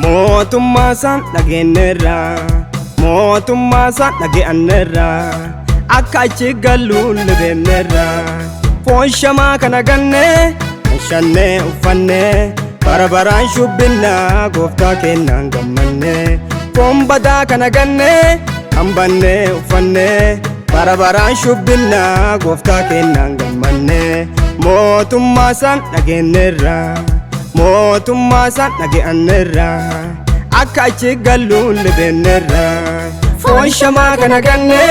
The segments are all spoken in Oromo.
Mootummaa isaan dhageenyeerra, mootummaa isaan dhageenyeerra, akka achi galluun beekneerra. Foon shamaa kana ganne, kan shannee uffanne, bara baraan shubbinnaa gooftaa kennaan gammanne. Foon badaa kana ganne, kan banne uffanne, bara baraan shubbinnaa gooftaa kennaan gammanne. Mootummaa isaan dhageenyeerra, mootummaa isaan dhageenyeerra, akka achi galluun beekneerra. Foon shamaa kana ganne,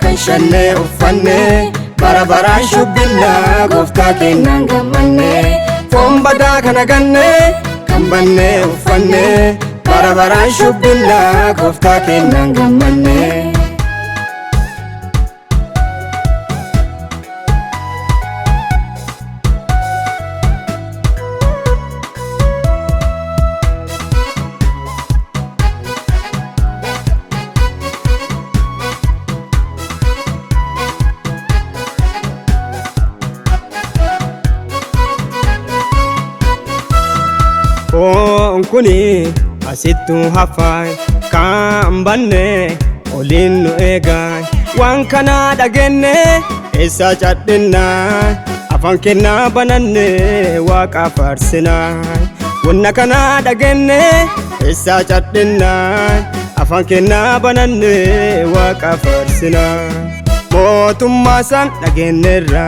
kan shannee uffanne, bara baraan shubbinnaa gooftaa kennaan gammanne. Foon badaa kana ganne, kan banne uffanne, bara baraan shubbinnaa gooftaa kennaan gammanne. Foon kuni asittuu hafaa kan banne oliin nu eegaa. Waan kana dhagenne eessa cadhinnaa, afaan kennaa bananne waaqa faarsinaa. Wanna kana dhagenne eessa cadhinnaa, afaan kennaa bananne waaqa faarsinaa. Mootummaa isaan dhageenyeerra,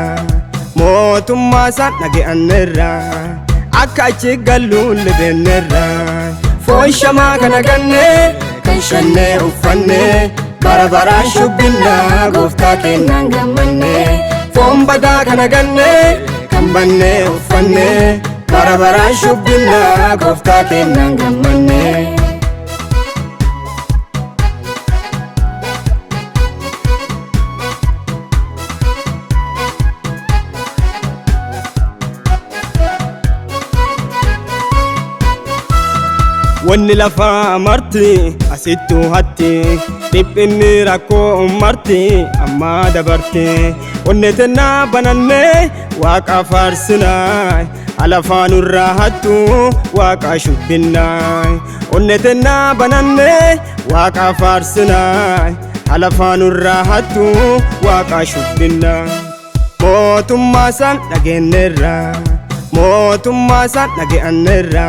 mootummaa isaan dhageenyeerra, akka achi galluun beekneerra. Foon shamaa kana ganne, kan shannee uffanne, bara baraan shubbinnaa gooftaa kennaan gammanne. Foon badaa kana ganne, kan banne uffanne, bara baraan shubbinnaa gooftaa kennaan gammanne. Wanni lafaa marti asittuu hatti, dhiphinni rakkoo marti ammaa dabarti. Onnee tennaa bananne waaqa faarsinaa, alafaa nurraa hattu waaqa shubbinnaa. Onnee tennaa bananne waaqa faarsinaa, alafaa nurraa hattu waaqa shubbinnaa. Mootummaa isaan dhageenyeerra, mootummaa isaan dhageenyeerra,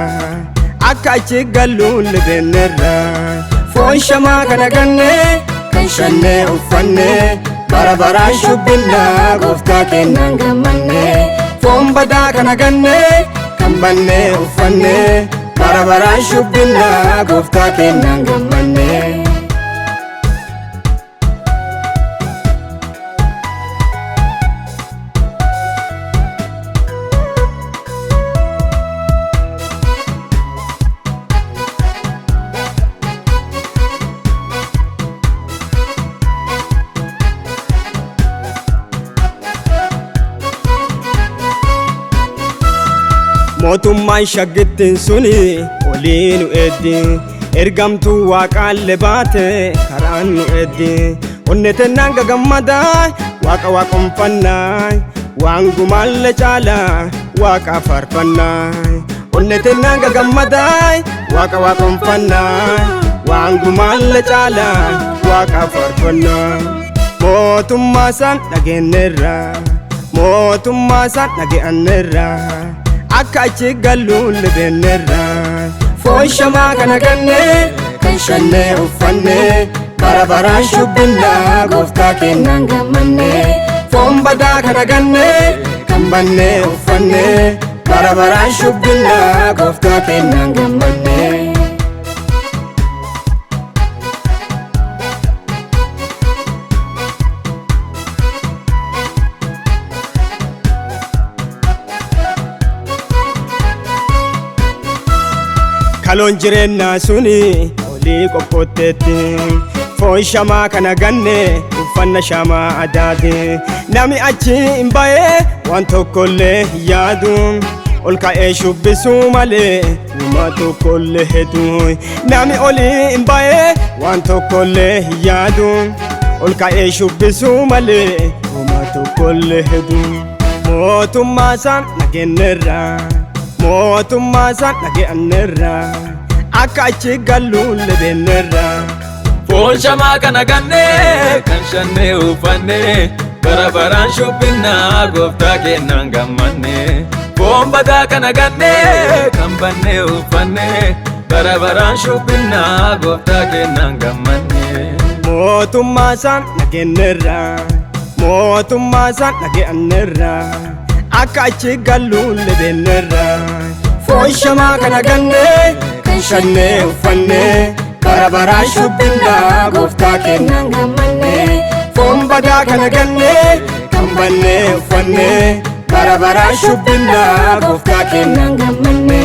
akka achi galluun beekneerra. Foon shamaa kana ganne, kan shannee uffanne, bara baraan shubbinnaa gooftaa kennaan gammanne. Foon badaa kana ganne, kan banne uffanne, bara baraan shubbinnaa gooftaa kennaan gammanne. Mootummaan shaggittiin suni olii nu eeddi, ergamtuu waaqaallee baate karaan nu eeddi. Onnee tennaan gagammadaa waaqa waaqonfannaa, waan gumaalle caalaa waaqa faarfannaa. Onnee tennaan gagammadaa waaqa waaqonfannaa, waan gumaalle caalaa waaqa faarfannaa. Mootummaa isaan dhageenyeerra, mootummaa isaan dhageenyeerra, akka achi galluun beekneerra. Foon shamaa kana ganne, kan shannee uffanne, bara baraan shubbinnaa gooftaa kennaan gammanne. Foon badaa kana ganne, kan banne uffanne, bara baraan shubbinnaa gooftaa kennaan gammanne. Kaloon jireenyaa suni olii qoqqootteetti. Foon shamaa kana ganne, uffanna shamaa adaati. Nami achi hin ba'ee waan tokkollee hin yaadu. Ol ka'ee shubbisuu malee uumaa tokkollee hedduu. Nami olii hin ba'ee waan tokkollee hin yaadu. Ol ka'ee shubbisuu malee uumaa tokkollee hedduu. Mootummaa isaan dhageenyeerra, mootummaa isaan dhageenyeerra, Akka achi galluun beenneerra. Foon shamaa kana gannee kan shannee uffannee bara baraan shubbinnaa gooftaa kennaan gammanne. Foon badaa kana gannee kan bannee uffannee bara baraan shubbinnaa gooftaa kennaan gammanne. Mootummaa isaan dhageenyeerra. Mootummaa isaan dhageenyeerra. Akka achi galluun beenneerra. Foon shamaa kana gannee kan shannee uffannee bara baraan shubbinnaa gooftaa kennaan gammanne. Foon badaa kana gannee kan bannee uffannee bara baraan shubbinnaa gooftaa kennaan gammanne.